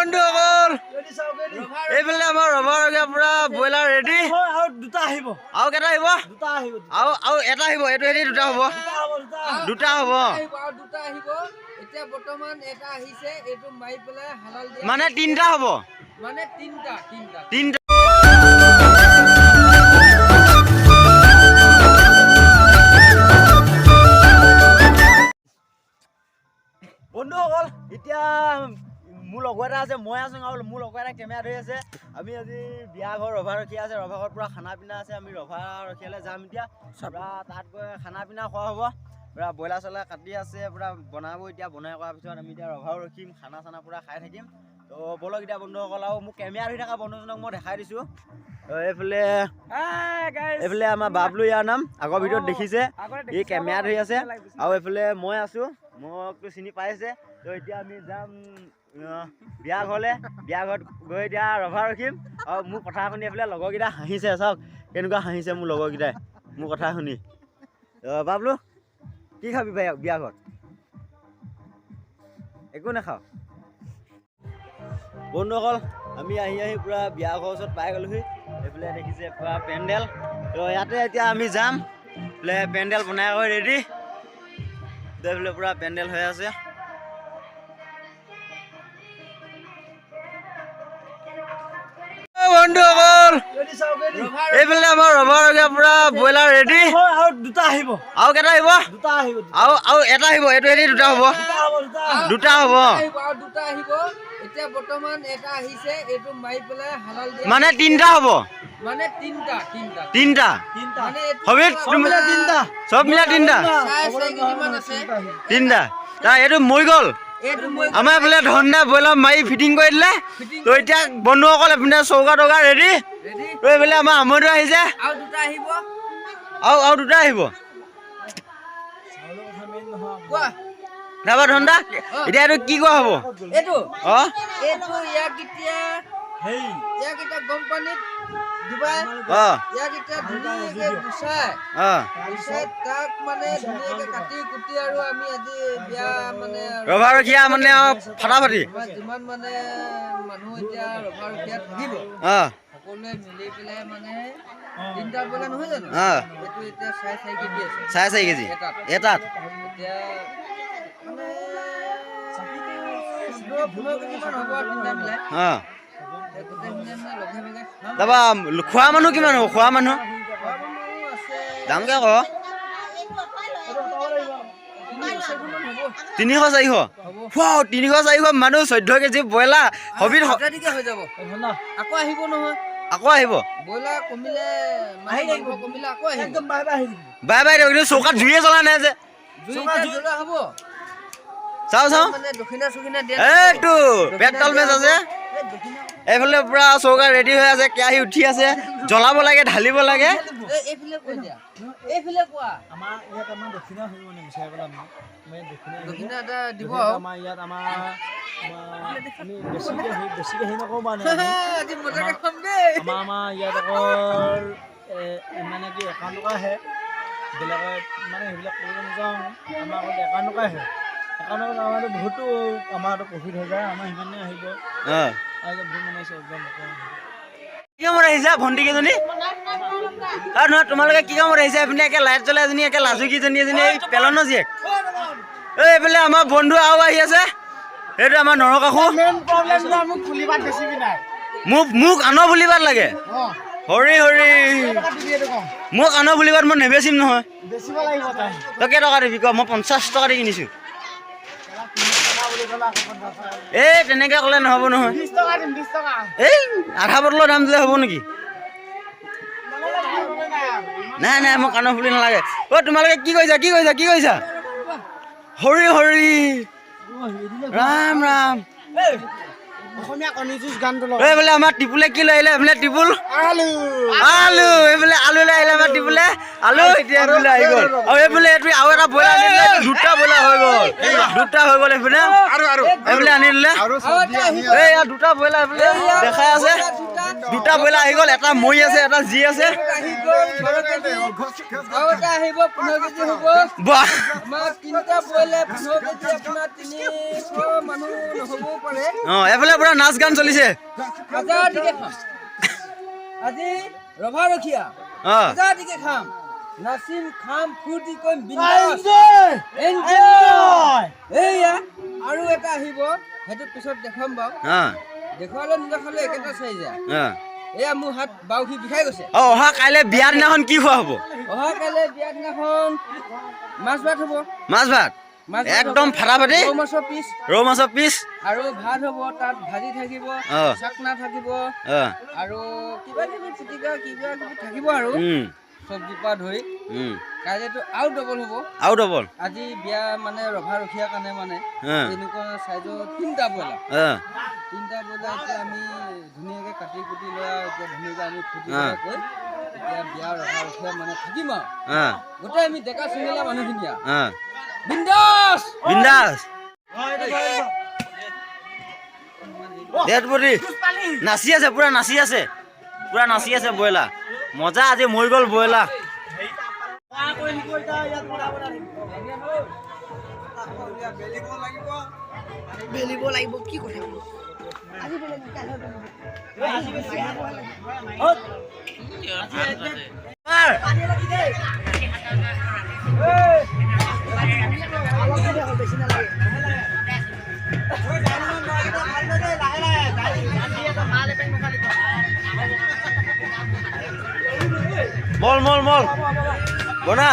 বন্ধুসকল, এইফালে আমাৰ ৰভা পুৰা ব্ৰইলাৰ ৰেডি। আৰু দুটা আহিব। আৰু কেইটা আহিব? দুটা আহিব। আৰু এটা আহিব, এইটো হেৰি দুটা হ'ব। দুটা হ'ব। আহিব আৰু দুটা আহিব। এতিয়া বৰ্তমান এটা আহিছে, এইটো মাৰি পেলাই হালাল দিয়া। মানে তিনিটা হ'ব। মানে তিনিটা, তিনিটা। তিনিটা। বন্ধুসকল, এতিয়া মোৰ লগৰ এটা আছে, মই আছোঁ আৰু মোৰ লগৰ এটা কেমেৰা ধৰি আছে। আমি আজি বিয়া ঘৰ ৰভা ৰখীয়া আছে, ৰভা ঘৰত পূৰা খানা পিনা আছে। আমি ৰভা ৰখীয়ালৈ যাম এতিয়া। পূৰা তাত গৈ খানা পিনা খোৱা হ'ব। পূৰা ব্ৰইলাৰ চইলাৰ কাটি আছে, পূৰা বনাব এতিয়া। বনাই কৰাৰ পিছত আমি এতিয়া ৰভাও ৰখিম, খানা চানা পূৰা খাই থাকিম। তো ব'লক এতিয়া বন্ধুসকল, আৰু মোক কেমেৰা ধৰি থকা বন্ধুজনক মই দেখাই দিছোঁ। এইফালে আমাৰ বাবলু, ইয়াৰ নাম আগৰ ভিডিঅ'ত দেখিছে, ই কেমেৰা ধৰি আছে। আৰু এইফালে মই আছোঁ, মোকতো চিনি পাইছে। তো এতিয়া আমি যাম বিয়া ঘৰলৈ। বিয়া ঘৰত গৈ এতিয়া ৰভা ৰখিম। আৰু মোৰ কথা শুনি এইফালে লগৰকেইটা হাঁহিছে, চাওক কেনেকুৱা হাঁহিছে মোৰ লগৰকেইটাই মোৰ কথা শুনি। বাবলু, কি খাবি ভাই বিয়া ঘৰত? একো নাখাওঁ। বন্ধুসকল, আমি আহি আহি পূৰা বিয়া ঘৰৰ ওচৰত পাই গ'লোহি। এইফালে দেখিছে পূৰা পেণ্ডেল। তো ইয়াতে এতিয়া আমি যাম। এইফালে পেণ্ডেল বনাই কৰি ৰেডি। এইফালে পূৰা পেণ্ডেল হৈ আছে। বন্ধুসকল, এইফালে আমাৰ ৰভা ৰখীয়া পুৰা ব্ৰইলাৰ ৰেডি। আৰু দুটা আহিব। আৰু কেইটা আহিব? দুটা আহিব। আৰু এটা আহিব, এইটো হেৰি দুটা হ'ব। দুটা হ'ব। আহিব আৰু দুটা আহিব। এতিয়া বৰ্তমান এটা আহিছে, এইটো মাৰি পেলাই হালাল দিয়া। মানে তিনিটা হ'ব। মানে তিনিটা, তিনিটা। তিনিটা। মানে চব মিলাই তিনিটা। চব মিলাই তিনিটা। 4.5 কেজি মান আছে। তিনিটা। এইটো মৰি গ'ল। আমাৰ এইফালে ধন্দা ব্ৰইলাৰ মাৰি ফিটিং কৰি দিলে। তো এতিয়া বন্ধুসকল, এইপিনে চৌকা টৌকা ৰেডি। তো এইফালে আমাৰ আমৈটো আহিছে। আৰু দুটা আহিব। আৰু দুটা আহিব। তাৰপৰা ধন্দা, এতিয়া এইটো কি কোৱা হ'ব? এইটো অ এইটো ইয়াক এতিয়া ইয়াক এতিয়া গৰম পানীত ডুবাই ইয়াক এতিয়া ধুনীয়াকে গুচাই গুচাই তাক মানে ধুনীয়াকে কাটি কুটি আৰু আমি আজি বিয়া মানে ৰভা ৰখীয়া মানে ফাটাফাটি। যিমান মানে মানুহ এতিয়া ৰভা ৰখীয়া থাকিব সকলোৱে মিলি পেলাই মানে তিনিটা ব্ৰইলাৰ নহয় জানো, এইটো এতিয়া 4.5 কেজি আছে। 4.5 কেজি এটাত। এতিয়া মানে 15 কেজি মান হ'ব তিনিটা মিলাই। তাৰপৰা খোৱা মানুহ কিমান হ'ব? খোৱা মানুহ দামকে ক। 300 400। 300 400 মানুহ, 14 কেজি ব্ৰইলাৰ হবি হৈ যাব। আকৌ আহিব নহয়। আকৌ আহিব। ব্ৰইলাৰ কমিলে কমিলে আকৌ আহিব। বাই বাই দিয়ক। কিন্তু চৌকাত জুয়ে জ্বলা নাই যে। হ'ব। চাওঁ চাওঁ। এইটো পেট্ৰল মেচ আছে। এইফালে পুৰা চৌকা ৰেডি হৈ আছে, কেৰাহী উঠি আছে, জ্বলাব লাগে, ঢালিব লাগে। মানে কি 51 টকা আহে, বেলেগত মানে সেইবিলাক কৰিব নাযাওঁ। আমাৰ অকল 51 টকা আহে। 51 টকা আমাৰতো বহুতো আমাৰতো প্ৰফিট হৈ যায়, আমাৰ সিমানে আহিব। কি কামত আহিছা ভণ্টি কেইজনী? আৰু নহয়, তোমালোকে কি কামত আহিছা? এইপিনে একে লাইট জ্বলাই এজনী, একে লাজুকীজনী এজনী, এই পেলনৰ জীয়েক। এই এইফালে আমাৰ বন্ধু আৰু আহি আছে। সেইটো আমাৰ নৰকাসুৰ। মোক আনৰ পুলিপাত লাগে। হৰি হৰি, মোক আনৰ পুলিপাত মই নেবেচিম নহয়। তই কেইটকা দিবি ক? মই 50 টকা দি কিনিছোঁ। এই তেনেকে ক'লে নহ'ব নহয়। এই আধা বটলৰ দাম দিলে হ'ব নেকি? নাই নাই, মোক কাণৰ ফুলি নালাগে। অ' তোমালোকে কি কৰিছা? কি কৰিছা? কি কৰিছা? হৰি হৰি, ৰাম ৰাম। এইফালে আমাৰ টিপুলে কি লৈ আহিলে? এইফালে টিপুল আলু। এইফালে আলু লৈ আহিলে আমাৰ টিপুলে আলু। এতিয়া এইফালে আহি গ'ল। আৰু এইফালে এইটো আৰু এটা ব্ৰইলাৰ আনি দিলে, দুটা ব্ৰইলাৰ হৈ গ'ল। দুটা হৈ গ'ল। এইফালে এইফালে আনি দিলে। এই ইয়াত দুটা ব্ৰইলাৰ এইফালে দেখাই আছে। দুটা ব্ৰইলাৰ আহি গ'ল, এটা মৰি আছে, এটা জি আছে। আহি গ'ল 12 কেজি, আৰু এটা আহিব 15 কেজি হ'ব। বাহ। আমাৰ তিনিটা ব্ৰইলাৰ 15 কেজি, আপোনাৰ 300 মানুহ নহ'বও পাৰে। অঁ, এইফালে পুৰা নাচ গান চলিছে। আজাদিকে খাম আজি, ৰভা ৰখীয়া। আজাদিকে খাম, নাচিম, খাম, ফূৰ্তি কৰিম, বিন্দাছ এনজয়। এইয়া আৰু এটা আহিব, সেইটো পিছত দেখুৱাম বাৰু। দেখুৱালে নেদেখালে একেটা চাইজে। এয়া মোৰ হাত বাউসী বিষাই গৈছে। অঁ, অহা কাইলৈ বিয়াৰ দিনাখন কি খোৱা হ'ব? অহা কাইলৈ বিয়াৰ দিনাখন মাছ ভাত হ'ব। মাছ ভাত। মাছ ভাত একদম হ'ব। ফাটাফাটি। ৰৌ মাছৰ পিচ। ৰৌ মাছৰ পিচ। আৰু ভাত হ'ব, তাত ভাজি থাকিব, চাকনা থাকিব আৰু কিবা কিবি পিটিকা কিবা কিবি থাকিব আৰু চব্জিৰ পৰা ধৰি। কাইলৈতো আৰু ডবল হ'ব। আৰু ডবল। আজি বিয়া মানে ৰভা ৰখীয়াৰ কাৰণে মানে তেনেকুৱা চাইজৰ তিনিটা ব্ৰইলাৰ। তিনিটা ব্ৰইলাৰ এতিয়া আমি ধুনীয়াকৈ কাটি কুটি লৈ আৰু এতিয়া ধুনীয়াকৈ আমি ফূৰ্তি কৰি এতিয়া বিয়া ৰভা ৰখীয়া মানে থাকিম আৰু গোটেই আমি ডেকা চেঙেলীয়া মানুহখিনি আৰু বিন্দাছ। বিন্দাছ। ডেড বডি নাচি আছে, পুৰা নাচি আছে, পুৰা নাচি আছে ব্ৰইলাৰ। মজা, আজি মৰি গ'ল ব্ৰইলাৰ। বেলিব লাগিব কি কথা আজি বেলেগ কাইলৈ বেলিব। বেছি নালাগে। মল মল মল বনা।